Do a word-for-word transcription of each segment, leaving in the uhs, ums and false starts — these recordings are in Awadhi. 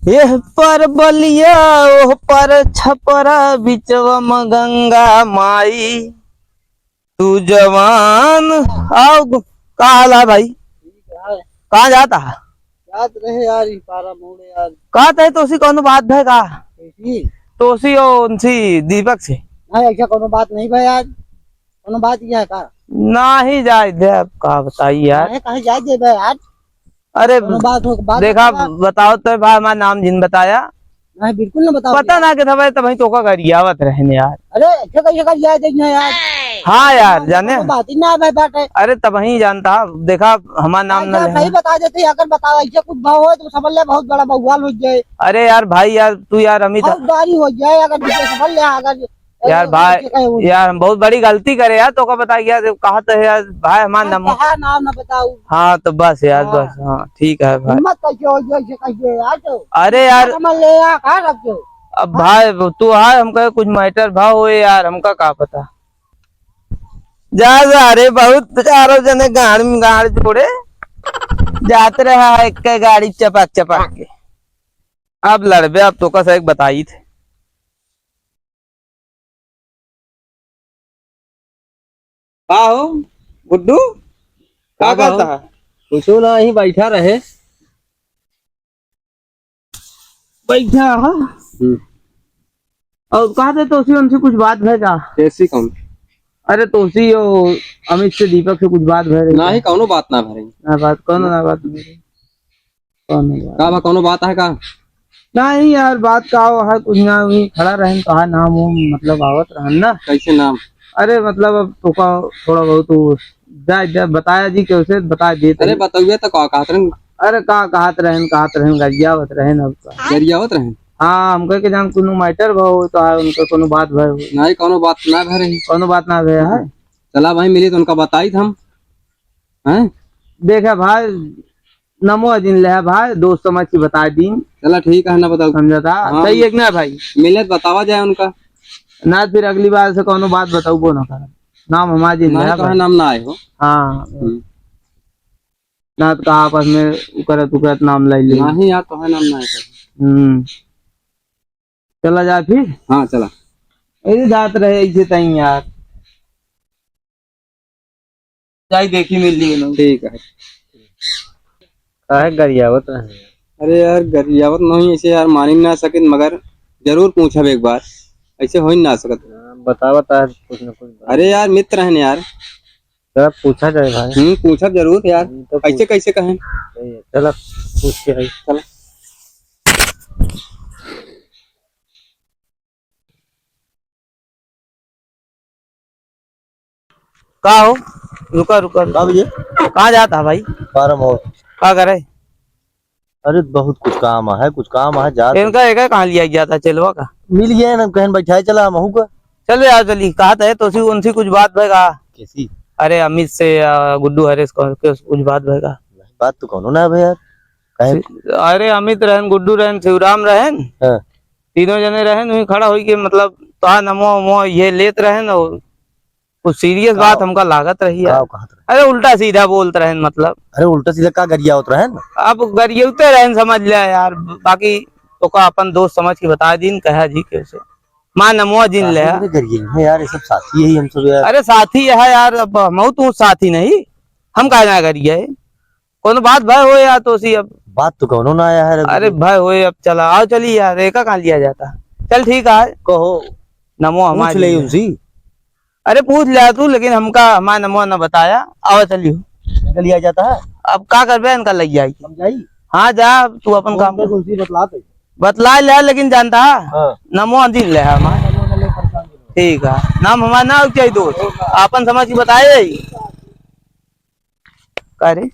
एह पर बलिया, ओह पर छपरा, बिचवा में गंगा माई। तू जवान, आओ, का हाल है भाई? ठीक है। कहाँ जाता है? जात रहे यार, ई पारा मोड़ यार। कहाँ तहे तोसी कौनो बात भय का? कैसी? तोसी ओ उनसी दीपक से। नहीं, ऐसा कौनो बात नहीं भय यार। कौनो बात यह है का? नाही जाए दे, अब का बताई यार। काहे, काहे जाए दे बे यार? अरे कौनो बात हो, बात देखा, बतावा। बताओ तो भाई, हमार नाम जिन बताया। नहीं, बिल्कुल ना बताओ पता यार। ना के था भाई, तबही तोका गरियावत रहन यार। अरे, ऐसे कैसे गरिया दे ना यार? हाँ यार, ना, जाने। कौनो बात ही ना भाई बात है। अरे, तबही जानता, देखा, हमार नाम हाँ ना यार, ले। नहीं बता देते, अगर बताओ, ऐसे कुछ भाव हो तो समझ ले, बहुत बड़ा बवाल हो जाए। अरे यार, भाई यार, तू यार, अमित फौजदारी हो जाए, अगर तुझे समझ ले, अगर यार अरे, भाई, ऐसे कहे हो। यार हम बहुत बड़ी गलती करे यार, तोका बता गया, कहा तो है यार भाई, हमार हाँ, नम-, कहा नाम ना बताऊ। हाँ, तो बस यार, हाँ। बस, हाँ, ठीक है भाई। हिम्मत कैसे हो गई, ऐसे कैसे यार तो? अरे यार। समझ ले यार, कहाँ रख दो? अब हाँ? भाई, तू है, हमका कुछ matter भाव हो यार, हमका का पता। जा, जा रे, बहुत चारों जने गाड़ में गाड़ जोड़े जात रहा है, एक गाड़ी चपक चपक के। अब लड़बे, अब तोका से एक बताई थे। का हो गुड्डू, का का कहता हो? है? कुछो ना, यहीं बैठा रहे। बैठा, हाँ? हम्म। और कहा थे तोसी उनसे कुछ बात भय का? कैसी कौन? अरे तोसी ओ अमित से, दीपक से कुछ बात भय रही नहीं, का? कौनो बात ना भय रही। ना बात, कौनो ना बात भय रही। कौनो बात। का बा, कौनो बात है का? नहीं यार, बात का हो है, कुछ ना, वही खड़ा रहन, कहा नाम हो, मतलब, आवत रहन ना। कैसे नाम? अरे, मतलब, अब तोका थोड़ा बहुत वो जा, जा, बताया जी, कैसे बता देते अरे, हैं। बतौबे तो का कहत रहन? अरे, का कहत रहन, कहत रहन, गरियावत रहन, अब का। गरियावत रहन? हाँ, हम कह के जान कोनो matter भय हो तो है, उनका कोनो बात भय हो। नहीं, कोनो बात ना भय रही। कोनो बात ना भय है? चला भाई, मिली तो उनका बताई हम। हैं? देखा भाई, नमो जिन ले भाई, दोस्त समझ के बता दीन। चला ठीक है, ना बताओ। समझा था? हाँ। सही है कि ना भाई? मिले तो बतावा जाए उनका। ना फिर अगली बार से कौनो बात बताऊबो ना कर। नाम हमार जिन ना ले तो भाई। नाम ना आए हो। हाँ। हम्म। ना तो कहा आपस में उकरत उकरत नाम ले ली। नहीं यार, तो है नाम ना आए कर। हम्म। चला जाए फिर? हाँ, चला। ऐसे जात रहे ऐसे तई यार। जाई देखी मिल लिए ना। ठीक है। काहे गरियावत रहे? अरे यार, गरियावत नहीं ऐसे यार, मानी ना सकित, मगर जरूर पूछब एक बार, ऐसे हो ही ना सकत। हाँ, बतावत है कुछ ना कुछ बात। अरे यार, मित्र हैं यार। चला पूछा जाए भाई। हम्म, पूछब जरूर यार। हम्म, तो ऐसे पूछ। कैसे कहें? सही है, चला पूछ के आई। चला। का हो? रुका, रुका, रुका। का भैया? कहाँ जाता है भाई? Farm house. का करे? अरे बहुत कुछ काम है, कुछ काम है, जा इनका एक कहाँ लिया गया था चेलवा का? मिल गया ना, कहन बैठा है, चला महू का। चल यार, चली। कहा था तो उनसे कुछ बात भय का? कैसी? अरे अमित से या गुड्डू हरेश को, के कुछ बात भय का? बात तो कौनो ना भय यार। काहे? अरे अमित रहन, गुड्डू रहन, शिवराम रहन। हाँ। तीनों जने रहेन, वहीं खड़ा होई के, मतलब, तोहार नमो वमो ये लेत रहेन और कुछ serious का बात हमका लागत रही यार। का कहत रहे? अरे उल्टा सीधा बोलत रहेन, मतलब। अरे उल्टा सीधा का गरियावत रहेन? अब गरियौते रहेन, समझ ले यार, बाकी तोका अपन दोस्त समझ के बता दीन, कहा जी कैसे। माँ नमो जिन ले। काहे रे गरियई है यार, ये सब साथी है हम सब यार। अरे साथी है यार, अब हम तू साथी नहीं, हम काहे ना गरियई? कौनो बात भय होए या तोसी अब? बात तो कौनो ना आया है रघु अरे जी। भय होए, अब चला, आओ चली यार, एका कहाँ लिया जाता? चल ठीक है। कहो। नमो हमारे पूछ ले लिए। उनसे। अरे पूछ लिया तू, लेकिन हमका हमारा नमो ना बताया। आओ चलियो। इनका लिया जाता है? अब का करबे, इनका लग जाई। हम जाई? हाँ जा, तू अपन फोन काम पे कर। उनसे बतलाते। बतला ले, लेकिन जानता है? हाँ। नमो दिन ले हमार। नमो ना ले, परेशान नहीं हो। ठीक है, नाम हमारा ना चाहिए दोस्त, अपन समझ के बताए। का रे?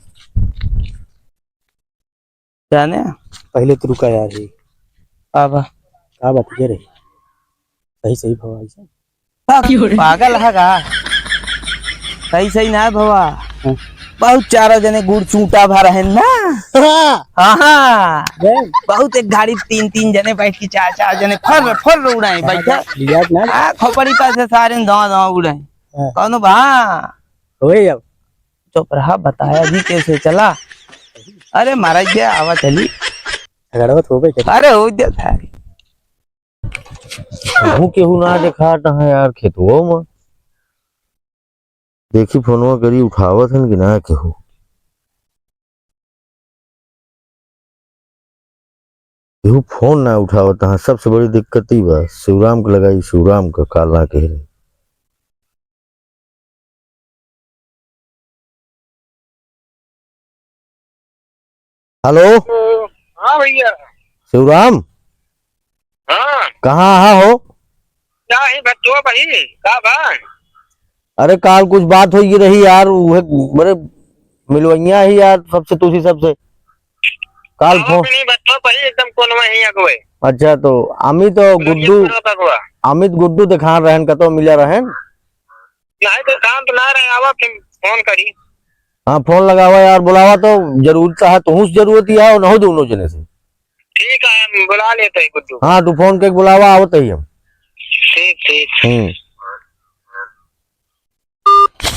जाने? पहले तो रुका यार, ये। का बा? का बात ये रे? सही, सही भवा ऐसा। पा-, पागल है का? सही, सही ना भवा। हाँ। बहुत चारों जने गुड़ चूटा भा रहे ना। हाँ। हाँ, हाँ। गए? बहुत एक गाड़ी तीन, तीन जने बैठ के चार, चार जने फर, फर उड़ाए हाँ, बैठा। लिया ना। आ, खोपड़ी पास से सारे दवा, दवा उड़ाए। हाँ। कौनो बा? होए अब। चुप रहा, बताया जी कैसे चला। अरे महाराज जी, आवा चली। झगड़वा तो होबे करे। अरे हो जाता है। केहू, केहू ना देखात है यार खेतवो में। देखी फोनवा करी, उठावत हन कि ना केहू। केहू फोन ना उठावत है, सबसे बड़ी दिक्कत ई बा। शिवराम के लगाई, शिवराम के काल ना कहे। हेलो। हाँ भैया। शिवराम। हाँ। कहाँ आहा हो? का ही भट्टो भाई, का बा? अरे काल कुछ बात होई रही यार, उहे बड़े मिलवैया ही यार, सबसे तुसी सबसे। काल हाँ, फोन नहीं भट्टो भाई, एकदम कोनवा ही अगवे। अच्छा, तो अमित और गुड्डू, अगवा। अमित गुड्डू देखान रहन, कतो मिला रहन? नहीं, देखान तो ना रहे, आवा फिर फोन करी। हाँ, फोन लगावा यार, बुलावा तो जरूरत है, तुहूँ से जरूरत ही है और नहु दोनों जने से। ठीक है, हम बुला लेते हैं गुड्डू। हाँ, तू फोन के बुलावा, आवत ही हम। ठीक, ठीक। हम्म।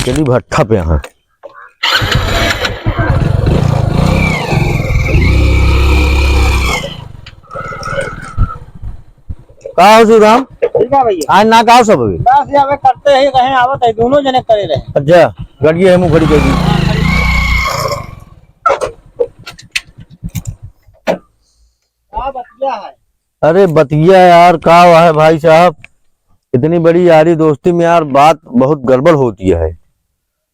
चली भट्ठा पे यहाँ। का हो शिवराम? ठीक है भैया। आज ना का हो सब अभी? बस ये अबे करते ही रहे, आवत है, दोनों जने करे रहे। अच्छा, गड़िया है मुँह खड़ी कर दी। का बतिया है? अरे बतिया यार, का हुआ है भाई साहब, इतनी बड़ी यारी दोस्ती में यार बात बहुत गड़बड़ होती है।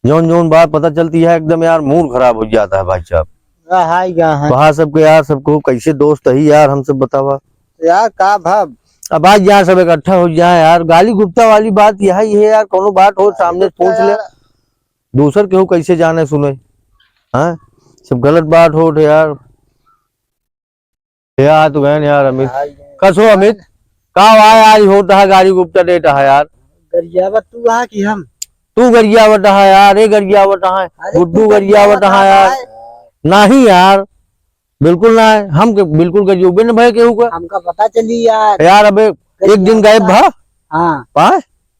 जौन जौन बात पता चलती है एकदम यार मूड खराब हो जाता है भाई साहब। रहाई गा है। वहाँ सबके यार सबको कैसे दोस्त ही यार, हम सब बतावा। यार का भाव? अब आज यहाँ सब इकट्ठा हो जाए यार, गाली गुप्ता वाली बात यही है यार, कोनो बात हो सामने पूछ ले। यार। दूसर केहू कैसे जाने सुने? हाँ, सब गलत बात होत है यार। या तो गए यार अमित। कसो अमित? का हुआ यार, होत है गाड़ी गुप्ता देत है यार। गरियावत तू हा कि हम? तू गरियावत है यार, ए गरियावत है, अरे गुड्डू तू गरियावत गरियावत है यार। है। नहीं यार, बिल्कुल ना है, हम के, बिल्कुल गरियावे न भय केहू का। हमका पता चली यार। यार अबे एक दिन गरियावत गायब है। भा। हाँ। पा?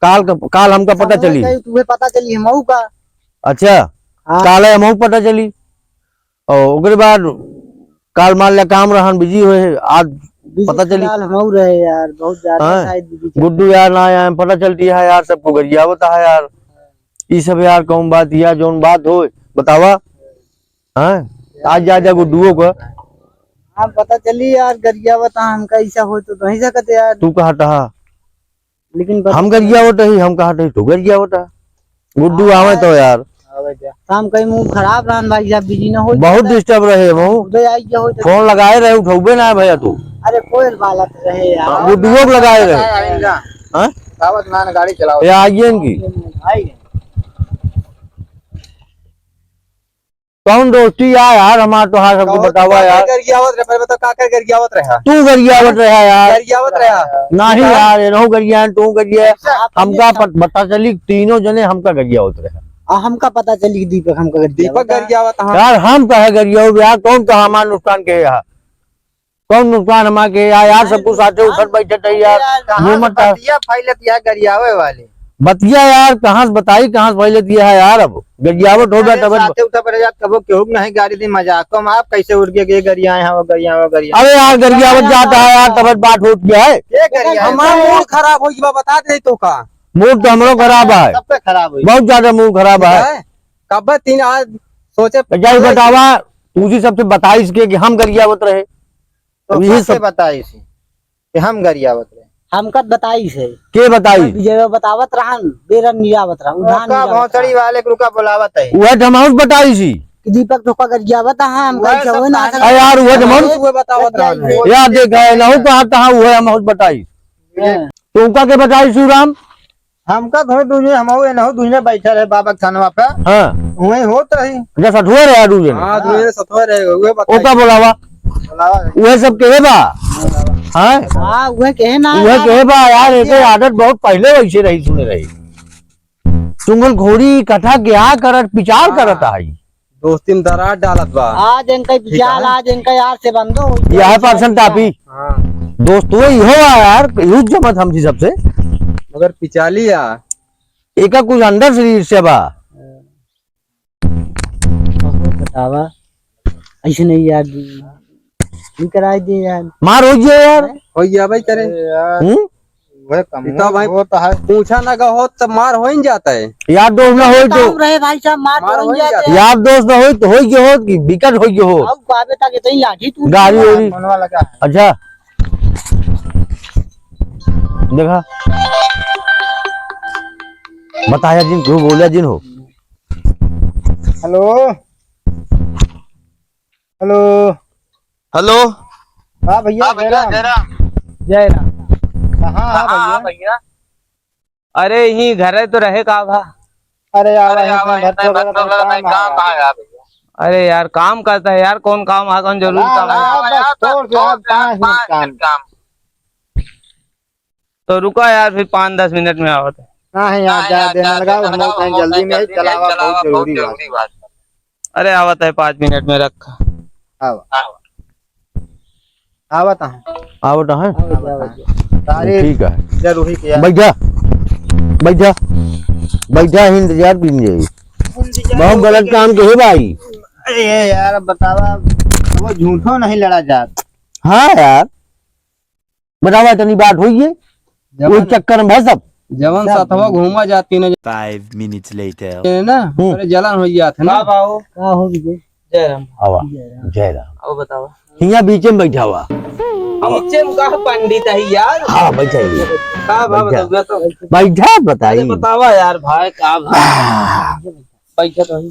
काल का, काल हमका पता चली। तुहे पता चली हमहू का। अच्छा। हाँ। काल है हमहू पता चली। और ओकरे बाद काल मान लिया काम रहन, बिजी होए, आज बिजी पता चली। फिलहाल हम और रहे यार, बहुत ज्यादा हाँ। शायद बिजी चल गुड्डू यार ना आए, पता चलती है यार, सबको गरियावत है यार। ई सब यार कौन बात या जौन बात होए, बतावा। हाँ, आज जा जा गुड्डुओ का। हाँ, पता चली यार, गरियावत है, हमका ऐसा हो तो नहीं सकते यार। तू कहा था? लेकिन बस हम गरियावत ही, हम कहा थे, तू गरियावत है। गुड्डू हाँ, आवे तो यार। आवे जा। काम कहीं मूड खराब रहन भाई साहब, बिजी ना हो बहुत जाता। डिस्टर्ब रहे, वो उदय आई गया हो तो फोन लगाए रहे, उठौबे ना है भैया तू। अरे कोई बालत रहे यार। हाँ, गुड्डुओ को लगाए रहे। आएगा। हाँ? सावत नान गाड़ी चलाओ। ये आइए इनकी। भाई। कौन दोस्ती या यार हमार तोहार सबको कौन बतावा यार। गरियावत रहे, पहले बताओ का कर गरियावत रहा? तू गरियावत रहा यार। गरियावत रहा। नहीं यार, ये रहू गरिया, तू गरिया। अच्छा, हमका पत-, पता चली तीनों जने हमका गरियावत रहा। आ, हमका पता चली कि दीपक हमका गरियावत दीपक रहा। गरियावत, हाँ। यार हम कहे गरियाओ यार, कौन कहा हमार नुकसान के यहाँ? कौन नुकसान हमार के यार, यार सब कुछ साथे उठत बैठत है यार। कहाँ से घूमत है। बतिया फैलत यार गरियावे वाले। बतिया यार कहाँ से बताई, कहाँ से फैलत ये है यार, अब गरियावत हो गया अरे तब। साथे उठत बैठत जात कबो केहू के नहीं गाड़ी दी मजाक, हम आप कैसे उठ के ये गरियाए हैं, वो गरियाए, वो गरियाए। अरे यार गरियावत जाता है यार, तब बात होत गया है। ये गरियाए हमार हैं। मूड खराब हो गया, बता दे तो का। मूड तो हमरो खराब है। सबके खराब हो गया। बहुत ज्यादा मूड खराब है। है? कब तीन आज सोचे तो जाई बतावा, तू जी सबसे बताइस के कि हम गरियावत रहे। तो अब यही सबके सब बताइस कि हम गरियावत रहे। हमका बताइस है। के बताइस? विजय बतावत रहन, बेरन नियावत रहन, उधार ओका नियावत भोसड़ी रहन। वाले के रुका बुलावत है। वह तो हम बताइस ही। कि दीपक धोखा गरियावत है, हम वह कहीं सब जावे ना कहानी सकते। अरे यार, वह तो हम वह बतावत रहन। यार देख, है, ना हो कहा, कहा हुआ हम बताइस। हाँ। तो उनका के बताइस शिवराम? हमका घर दूजे, हम हुए ना हो, दूजे बैठल है बाबा के थानवा पे। हाँ। वहीं होत रही। अच्छा, सठुआ रहे दूजे ने? हाँ, दूजे सठुआ रहे, उहे बताई। ओका बुलावा। बुलावा। उहे सब कहे बा। हाँ? हाँ, उहे कहे ना उहे यार। कहे बा यार, एके आदत बहुत पहले वैसे रही, सुने रही। चुंगलखोरी कथा क्या करत, विचार हाँ। करत आई। दोस्ती में दरार डालत बा। आज इनका ठीक है। विचार, आज इनका यार से बंदो हो गया। यह है पर्सन टापी। हाँ। दोस्त वो इहो बा यार, इहो जमत हम जी सबसे। मगर पिचाली यार। एका कुछ अंदर से ईर्ष्या बा। बहुत बतावा, ऐसे नहीं यार। निकराई दे यार। मार होइ गया यार। हैं? होइ गया भाई, करे। अरे यार, हम्म? वह कम इतना भाई होता है। पूछा ना का हो, तब मार हो ही जाता है। यार दोस्त ना होई तो। काम रहे भाई साहब, मार मार हो हो ही जाता जाता है। है। यार दोस्त ना होई तो होई के हो कि विकट होई के हो। अब बाबे तक इतनी लाठी टूट गाड़ी गई। होई। मनवा लगा है। अच्छा। देखा। बताया जिन, क्यों बोला जिन हो। हेलो। हेलो। हेलो। हाँ भैया, हाँ भैया, जय राम। जय राम। जय राम। कहाँ है भैया? अरे, यहीं घरे तो रहे का भा? अरे, आवा, अरे, आवा, इतना इतना भर भर चोदरा चोदरा नहीं नहीं काम काम है है यार। यार भैया। अरे यार, काम करता है यार, कौन काम है, कौन जरूरी हाँ, काम है? हाँ, बस यार, तोड़ के बस यार, तोड़ पाँच यार, मिनट पाँच काम। मिनट काम। तो रुका यार, फिर पाँच दस मिनट में आवत है। हाँ, है यार, हाँ, जा यार, देना जा लगाओ, देना हम लोग लगाओ, कहीं हम लोग जल्दी कहीं में, जल्दी में, चलावा, चलावा, बहुत बहुत जरूरी जरूरी बात। बात। अरे, आवत है, पाँच मिनट में रखा। आवा। आवा। आवत है। आवत है? आवत है। तारीफ ठीक है। जरूरी किया। बैठा, बैठा, बैठा, ही इंतजार कीजिए। बहुत गलत काम के है भाई। अरे यार, बतावा, वो झूठो नहीं लड़ा जात। हाँ यार, बतावा, इतनी बात हुई है, जवन, वही चक्कर में है सब। जवन सब। साथवा घूमा जाती ना। Five minutes later। है ना? हम्म। अरे, जलन हो जात है ना? का भाव? का हो विजय? जय राम। आवा, जय राम। जय राम। अब बतावा। हियाँ बीचे में बैठा हुआ। बीचे में का पंडित है यार? हाँ, बैठा ही। का भाव बैठा। बताऊंगा तो? बैठा, बताई। अरे, बतावा यार भाई, का भाव? आह। बैठा तो ही।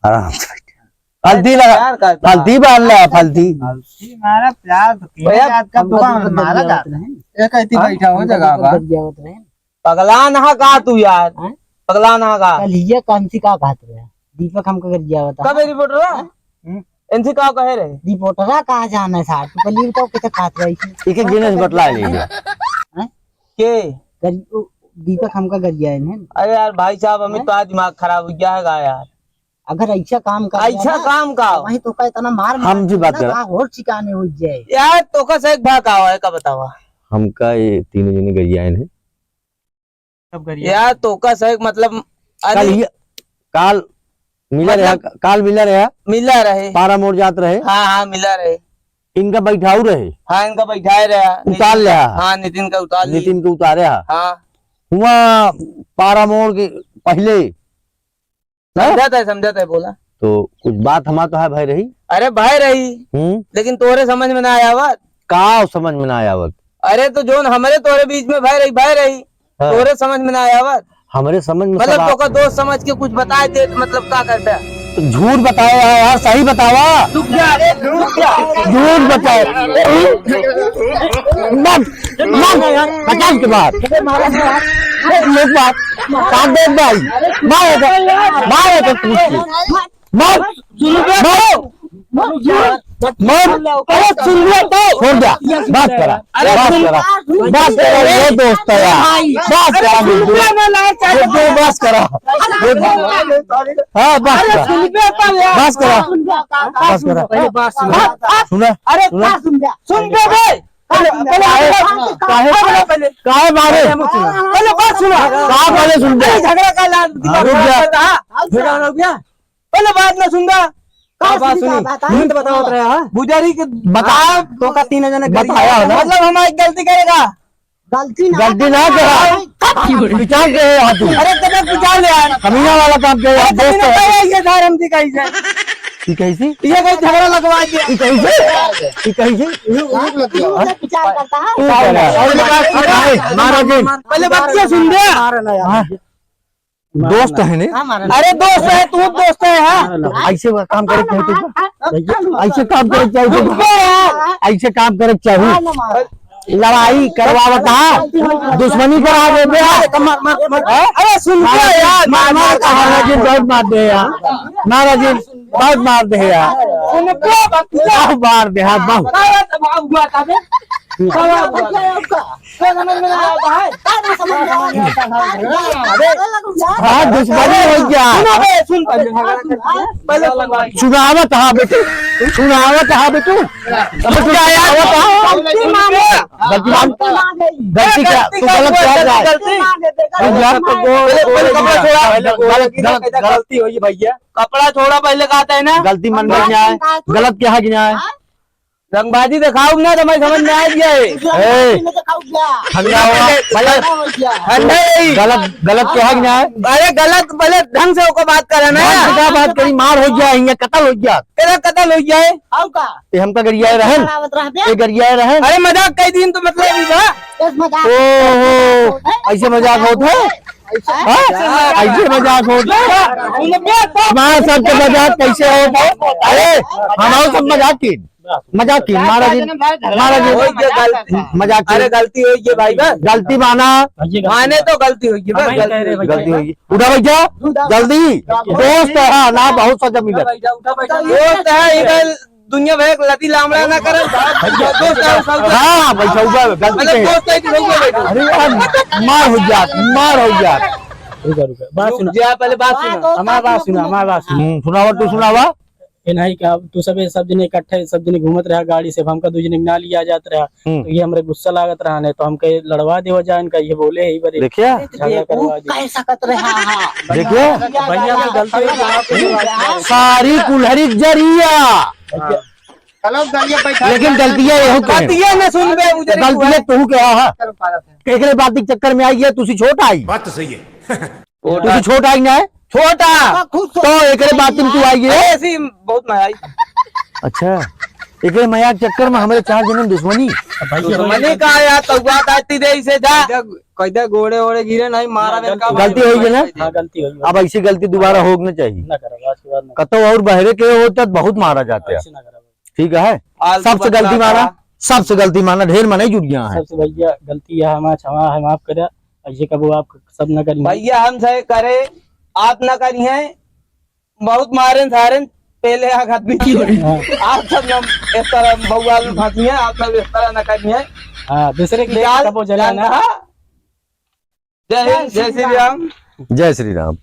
आराम से बैठा। फलती लगा, प्यार करता। फलती बांध ला, फलती। फलती मारा, प्यार तो किया भैया, जात का हमको दुकान तो मारा बतियावत जात। रहे। एक ऐसी हाँ? बैठा हो हमको जगह तो बा। बतियावत रहे। पगला ना का तू यार? हाँ? पगला ना का? कल ये कौन सी का कहत रहे? दीपक हमको गरियावत है। कब रिपोर्टर है? हाँ? इनसे का कहे रहे? रिपोर्टरा कहाँ जाना है साहब? तू कल ये बताओ किसे कहत रहे इसे? एक एक दिन से बतला ले। हाँ? के? गरी-, ओ, दीपक हमका गरिया है ना। अरे यार भाई साहब, हमें हैं? तो आज दिमाग खराब हो गया है यार। अगर ऐसा काम कर ऐसा ना, काम का? तो वहीं तो का इतना मार मार हम जी के बात ना करा। कहाँ और ठिकाने हो जाए। यार, तो का सही बात आवा है, का बतावा? हमका ये तीनों जने गरियाइन है। सब गरिया। यार, तो का सही मतलब, अरे काल ही, काल मिला मतलब रहा, काल मिला रहा। मिला रहे। पारा मोड़ जात रहे। हाँ, हाँ, मिला रहे। इनका बैठाऊ रहे। हाँ, इनका बैठाए रहा। उतार नितिन, लिया। हाँ, नितिन का उतार लिए। नितिन के उतारे हा। हाँ। हुआ पारा मोड़ के पहले। हैं? समझत है, समझत है, बोला। तो कुछ बात हमार तो है भय रही। अरे भय रही, हम्म। लेकिन तोरे समझ में ना आवत। का समझ में ना आवत? अरे तो जोन हमरे तोरे बीच में भय रही, भय रही, हाँ। तोरे समझ में ना आवत। हमरे समझ में मतलब सब आ- तोका दोस्त समझ के कुछ बताए दे, मतलब का करता है? झूठ बताए यार, यार, सही बतावा। रुक जा, अरे रुक जा। झूठ बताए। मत, मत, पचास के बाद। लोग बात, काट दे भाई। मार एक, मार एक पूछ के। मार, मारो। मार। अरे सुन ले तो। छोड़ दे। बात करा। अरे बात सुन। करा। बात करा। ये दोस्त है यार। बात करा, सुन बिल्कुल। ले ना, ना, ये दो बात करा। ये दो। हाँ, बात अरे करा। सुन ले तो यार। बात करा। सुन ले। बात करा। पहले बात सुन। हाँ, हाँ। सुना? अरे सुना? का सुन ले? सुन ले बे। पहले, पहले, काहे, पहले, पहले, काहे मारे? पहले मत सुना। पहले बात सुना। का पहले सुन ले? अरे झगड़ा का लाल दिमाग रुक जा। खराब करता है। झगड़ा हो गया। पहले बात ना सुन ले। का बात सुनी? बात, हाँ? तुरंत बताओ तो रहा, हाँ? बुजारी के बता। आप तो का तीन जने बताया हो ना? मतलब हम एक गलती करेगा? गलती ना गलती ना करा। कब की बोली? विचार के है तू। अरे, तब विचार ले यार। कमीना वाला काम के अरे, यार, दोस्त कमीना है। का है ये धार हम दिखाई जाए। ये कैसी? ये कोई झगड़ा लगवा दिया। ये कैसी? ये कैसी? ये ऊँट लग गया। तू विचार करता है? तू कर। अरे, बात सुन, अरे, मारो जी। पहले बात ये सुन ले। मारो ना यार। हाँ। दोस्त है ने? अरे दोस्त है, तू दोस्त है, हाँ? तो ऐसे काम करे के चाही तो? ऐसे काम करे के चाही तो? रुक बे यार। ऐसे काम करे के चाही। लड़ाई करवावत हा, दुश्मनी करा दे बे यार। अरे सुन बे यार। मार, मार, मार, महाराज जी बहुत मार दे यार। महाराज जी बहुत मार दे यार। सुन बे, बहुत मार दे यार, बहुत। अरे, समझ में ना आता है। का समझ में ना आता है? अबे, हाँ, दुश्मनी हो गया। सुनो बे, सुन पहले, झगड़ा करते हैं। पहले सुन। सुनावत हा बेटू, सुनावत हा बेटू। अबे तू क्या यार? सुनावत हा। गलती मान, गलती मान। गलती क्या? तू गलत क्या है? गलती। तू गलत, पहले, पहले कपड़ा छोड़ा। गलत, गलत, गलत। गलती हुई भैया। कपड़ा छोड़ा पहले, कहता है ना। गलती मन में क्या है? गलत क्या है कि नहीं है? रंगबाजी देखाउब ना तो मैं समझ में आ जाए। ए, ठंडा हुआ, भैया, ठंडा है। गलत, गलत कहा कि ना है? अरे गलत, भले ढंग से ओको बात करे ना। ढंग से का बात करी, मार हो गया, हियाँ कत्ल हो गया। तेरा कत्ल हो जाए। आओ का? ये हमका गरियाए रहन। करावत रहबे। ये गरियाए रहन। अरे मजाक कई दिन तो मतलब ही बा। बस मजाक। ओहो, ऐसे मजाक होत है? हाँ? ऐसे मजाक होत है? हमारे साथ के मजाक कैसे होत है? अरे, हम और सब मजाक की। मजाक की, महाराज जी, महाराज जी। होई गया गलती। मजाक की। अरे गलती होई गया भाई बस। गलती माना। माने तो गलती होई गया बस, गलती होई गया। गलती होई गई। उठा भैया, जल्दी। दोस्त है, हाँ, ना बहुत सजा मिला। उठा भैया, उठा भैया। दोस्त है, इधर दुनिया भर के लती लामड़ा ना करन। दोस्त है, सब हाँ, बैठा हुआ है, गलती मतलब कहे। दोस्त है कि रहुआ बैठो। अरे यार, मार हो जात, मार हो जात। रुका, रुका, बात रुक सुना। जा, पहले बात सुना। हमार बात सुना, हमार बात सुना। हम्म, सुनावा, तू सुनावा। ये नहीं क्या, तू सब, ये सब जने इकट्ठे, सब जने घूमत रहा गाड़ी से, अब हमका दू जने के ना लिया जात रहा, हम्म। तो ये हमरे गुस्सा लागत रहा, नहीं तो हमके लड़वा देवा जाए इनका, ये बोले ही बरे। देखिया? झगड़ा करवा दी। कह सकत रहा, हाँ। देखिया? भैया, मैं गलती हो गई, आप सारी कुल्हरी के जरिया। चलो, गलिया बैठा। लेकिन गलतियाँ यहू के हैं। गलतियाँ न सुनबे, उजरी गलतियाँ हुआ। तू के, हाँ, हाँ। चलो, पारत है। एकरे बात के चक्कर में आई है, तुसी छोट आई। बात तो सही है। छोटा। तुसी छोट आई ना है? छोटा। हाँ, खुश हो। तो एकरे बात में तू आई है? अरे, ऐसी बहुत मजा आई। अच्छा, एकरे मया के चक्कर में हमरे चार जने में दुश्मनी। दुश्मनी का यार, कौआ दाती दे इसे जा। कैदा, कैदा गोड़े ओड़े गिरे नहीं, मारा हाँ, बेन का गलती मारा। होई गई ना? हाँ, गलती होई गई। अब ऐसी गलती दोबारा हाँ। होग न चाहिए। ना करो, आज के बाद ना। कतो और बहरे के हो तो बहुत मारा जाते हैं। ऐसे ना करो। ठीक है, आलतू सबसे बतला गलती माना, का। सबसे गलती माना, ढेर मनई जुट गया है। सबसे भैया गलती है हमार, क्षमा है, माफ करे। ऐसे कबो आप सब न करिए। भैया हमसे करे, आप न करिए। बहुत मारेन सारेन, पहले आघात भी किए। हाँ। आप सब न इस तरह बउआल में फंसी हैं, आप सब इस तरह न करिए। हाँ, दूसरे के लिए जाल, कबो जला जान ना। रहा। जय हिंद, जय श्री राम। जय श्री राम।